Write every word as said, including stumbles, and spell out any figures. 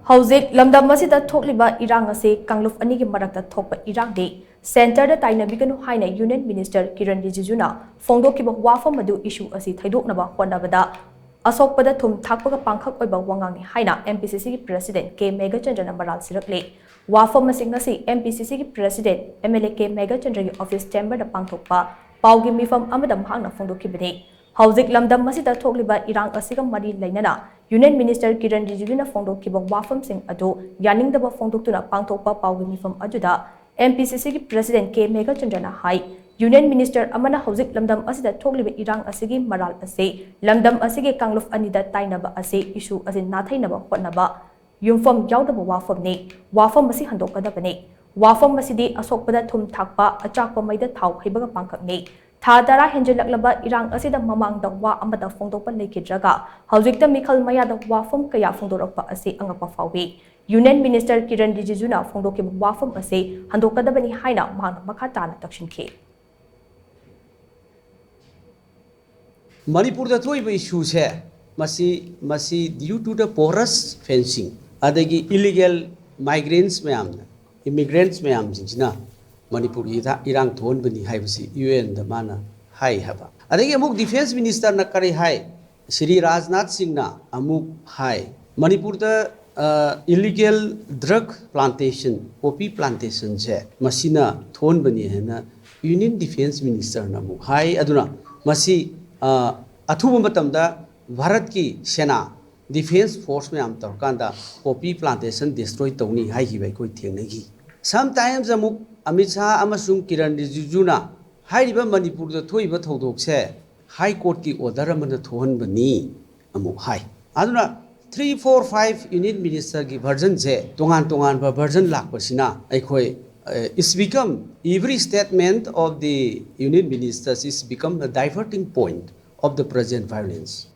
ꯍꯧꯖꯤꯛ ꯂꯝꯗꯝ ꯑꯁꯤꯗ ꯊꯣꯛꯂꯤꯕ ꯏꯔꯥꯡ ꯑꯁꯤ ꯀꯥꯡꯂꯨꯞ ꯑꯅꯤꯒꯤ ꯃꯔꯛꯇ ꯊꯣꯛꯄ ꯏꯔꯥꯡꯅꯤ, ꯁꯦꯟꯇꯔꯗ ꯇꯥꯏꯅꯕꯤꯒꯅꯨ ꯍꯥꯏꯅ ꯌꯨꯅꯤꯌꯟ ꯃꯤꯅꯤꯁꯇꯔ ꯀꯤꯔꯟ ꯔꯤꯖꯤꯖꯨꯅ ꯐꯣꯡꯗꯣꯛꯈꯤꯕ ꯋꯥꯐꯝ ꯑꯗꯨ ꯏꯁꯨ ꯑꯁꯤ ꯊꯩꯗꯣꯛꯅꯕ ꯍꯣꯠꯅꯕꯗ ꯑꯁꯣꯛꯄꯗ ꯊꯨꯝ ꯊꯥꯛꯄꯒ ꯄꯥꯡꯈꯛ ꯑꯣꯏꯕ ꯋꯥꯉꯥꯡꯅꯤ ꯍꯥꯏꯅ ꯑꯦꯝ ꯄꯤ ꯁꯤ ꯁꯤꯒꯤ ꯄ꯭ꯔꯦꯁꯤꯗꯦꯟꯠ ꯀꯦ ꯃꯦꯘꯆꯟꯗ꯭ꯔꯅ ꯃꯔꯥꯜ ꯁꯤꯔꯛꯂꯤ꯫ ꯋꯥꯐꯝ ꯑꯁꯤ ꯉꯁꯤ ꯑꯦꯝ ꯄꯤ ꯁꯤ ꯁꯤꯒꯤ president M L A K ꯃꯦꯘꯆꯟꯗ꯭ꯔꯒꯤ ꯑꯣꯐꯤꯁ ꯆꯦꯝꯕꯔꯗ ꯄꯥꯡꯊꯣꯛꯄ ꯄꯥꯎꯒꯤ ꯃꯤꯐꯝ ꯑꯃꯗ ꯃꯍꯥꯛꯅ ꯐꯣꯡꯗꯣꯛꯈꯤꯕꯅꯤ꯫ ꯍꯧꯖꯤꯛ ꯂꯝꯗꯝ ꯑꯁꯤꯗ ꯊꯣꯛꯂꯤꯕ ꯏꯔꯥꯡ ꯑꯁꯤꯒ ꯃꯔꯤ ꯂꯩꯅꯅ ꯌꯨꯅꯤꯌꯟ ꯃꯤꯅꯤꯁꯇꯔ ꯀꯤꯔꯟ ꯔꯤꯖꯤꯖꯨꯅ ꯐꯣꯡꯗꯣꯛꯈꯤꯕ ꯋꯥꯐꯝꯁꯤꯡ ꯑꯗꯨ ꯌꯥꯅꯤꯡꯗꯕ ꯐꯣꯡꯗꯣꯛꯇꯨꯅ ꯄꯥꯡꯊꯣꯛꯄ ꯄꯥꯎꯒꯤ ꯃꯤꯐꯝ ꯑꯗꯨꯗ ꯑꯦꯝ ꯄꯤ ꯁꯤ ꯁꯤꯒꯤ ꯄ꯭ꯔꯦꯁꯤꯗꯦꯟꯠ ꯀꯦ ꯃꯦꯘꯆꯟꯗ꯭ꯔꯅ ꯍꯥꯏ, ꯌꯨꯅꯤꯌꯟ ꯃꯤꯅꯤꯁꯇꯔ ꯑꯃꯅ ꯍꯧꯖꯤꯛ ꯂꯝꯗꯝ ꯑꯁꯤꯗ ꯊꯣꯛꯂꯤꯕ ꯏꯔꯥꯡ ꯑꯁꯤꯒꯤ ꯃꯔꯥꯜ ꯑꯁꯤ ꯂꯝꯗꯝ ꯑꯁꯤꯒꯤ ꯀꯥꯡꯂꯨꯞ ꯑꯅꯤꯗ ꯇꯥꯏꯅꯕ ꯑꯁꯤ ꯏꯁꯨ ꯑꯁꯤ ꯅꯥꯊꯩꯅꯕ ꯍꯣꯠꯅꯕ ꯌꯨꯝꯐꯝ ꯌꯥꯎꯗꯕ ꯋꯥꯐꯝꯅꯤ꯫ ꯋꯥꯐꯝ ꯑꯁꯤ ꯍꯟꯗꯣꯛꯀꯗꯕꯅꯤ꯫ ꯋꯥꯐꯝ ꯑꯁꯤꯗꯤ ꯑꯁꯣꯛꯄꯗ ꯊꯨꯝ ꯊꯥꯛꯄ, ꯑꯆꯥꯛꯄ ꯃꯩꯗ ꯊꯥꯎ ꯍꯩꯕꯒ ꯄꯥꯡꯈꯛꯅꯤ꯫ ꯊꯥ ꯇꯔꯥ ꯍꯦꯟꯖꯤꯜꯂꯛꯂꯕ ꯏꯔꯥꯡ ꯑꯁꯤꯗ ꯃꯃꯥꯡꯗ ꯋꯥ ꯑꯃꯠꯇ ꯐꯣꯡꯗꯣꯛꯄ ꯂꯩꯈꯤꯗ꯭ꯔꯒ ꯍꯧꯖꯤꯛꯇ ꯃꯤꯈꯜ ꯃꯌꯥꯗ ꯋꯥꯐꯝ ꯀꯌꯥ ꯐꯣꯡꯗꯣꯔꯛꯄ ꯑꯁꯤ ꯑꯉꯛꯄ ꯐꯥꯎꯏ꯫ ꯌꯨꯅꯤꯌꯟ ꯃꯤꯅꯤꯁꯇꯔ ꯀꯤꯔꯟ ꯔꯤꯖꯤꯖꯨꯅ ꯐꯣꯡꯗꯣꯛꯈꯤꯕ ꯋꯥꯐꯝ ꯑꯁꯤ ꯍꯟꯗꯣꯛꯀꯗꯕꯅꯤ ꯍꯥꯏꯅ ꯃꯍꯥꯛꯅ ꯃꯈꯥ ꯇꯥꯅ ꯇꯛꯁꯤꯟꯈꯤ꯫ ꯃꯅꯤꯄꯨꯔꯗ ꯊꯣꯛꯏꯕ ꯏꯁꯨꯁꯦ ꯃꯁꯤ ꯃꯁꯤ due to the porous fencing ꯑꯗꯒꯤ illegal migrants ꯃꯌꯥꯝꯅ, immigrants ꯃꯌꯥꯝꯁꯤꯡꯁꯤꯅ ꯃꯅꯤꯄꯨꯔꯒꯤ ꯏꯔꯥꯡ ꯊꯣꯛꯍꯟꯕꯅꯤ ꯍꯥꯏꯕꯁꯤ ꯌꯨ ꯑꯦꯟꯗ ꯃꯥꯅ ꯍꯥꯏ ꯍꯥꯏꯕ꯫ ꯑꯗꯒꯤ ꯑꯃꯨꯛ ꯗꯤꯐꯦꯟꯁ ꯃꯤꯅꯤꯁꯇꯔꯅ ꯀꯔꯤ ꯍꯥꯏ? ꯁ꯭ꯔꯤ ꯔꯥꯖꯅꯥꯊ ꯁꯤꯡꯅ ꯑꯃꯨꯛ ꯍꯥꯏ, ꯃꯅꯤꯄꯨꯔꯗ illegal drug plantation, poppy plantationꯁꯦ ꯃꯁꯤꯅ ꯊꯣꯛꯍꯟꯕꯅꯤ ꯍꯥꯏꯅ ꯌꯨꯅꯤꯌꯟ ꯗꯤꯐꯦꯟꯁ ꯃꯤꯅꯤꯁꯇꯔꯅ ꯑꯃꯨꯛ ꯍꯥꯏ꯫ ꯑꯗꯨꯅ ꯃꯁꯤ ꯑꯊꯨꯕ ꯃꯇꯝꯗ ꯚꯥꯔꯠꯀꯤ ꯁꯦꯅꯥ, ꯗꯤꯐꯦꯟꯁ ꯐꯣꯔꯁ ꯃꯌꯥꯝ ꯇꯧꯔꯀꯥꯟꯗ ꯄꯣꯄꯤ ꯄ꯭ꯂꯥꯟꯇꯦꯁꯟ ꯗꯤꯁꯇ꯭ꯔꯣꯏ ꯇꯧꯅꯤ ꯍꯥꯏꯈꯤꯕ ꯑꯩꯈꯣꯏ ꯊꯦꯡꯅꯈꯤ꯫ Sometimes ꯑꯃꯨꯛ ꯑꯃꯤꯠ ꯁꯥꯍ ꯑꯃꯁꯨꯡ ꯀꯤꯔꯟ ꯔꯤꯖꯤꯖꯨꯅ ꯍꯥꯏꯔꯤꯕ ꯃꯅꯤꯄꯨꯔꯗ ꯊꯣꯛꯏꯕ ꯊꯧꯗꯣꯛꯁꯦ ꯍꯥꯏ ꯀꯣꯔꯠꯀꯤ ꯑꯣꯔꯗꯔ ꯑꯃꯅ ꯊꯣꯛꯍꯟꯕꯅꯤ ꯑꯃꯨꯛ ꯍꯥꯏ꯫ ꯑꯗꯨꯅ three, four, five ꯌꯨꯅꯤꯌꯟ ꯃꯤꯅꯤꯁꯇꯔꯒꯤ ꯚꯔꯖꯟꯁꯦ ꯇꯣꯉꯥꯟ ꯇꯣꯉꯥꯟꯕ ꯚꯔꯖꯟ ꯂꯥꯛꯄꯁꯤꯅ ꯑꯩꯈꯣꯏ, it's become, every statement of the union ministers is become a diverting point of the present violence.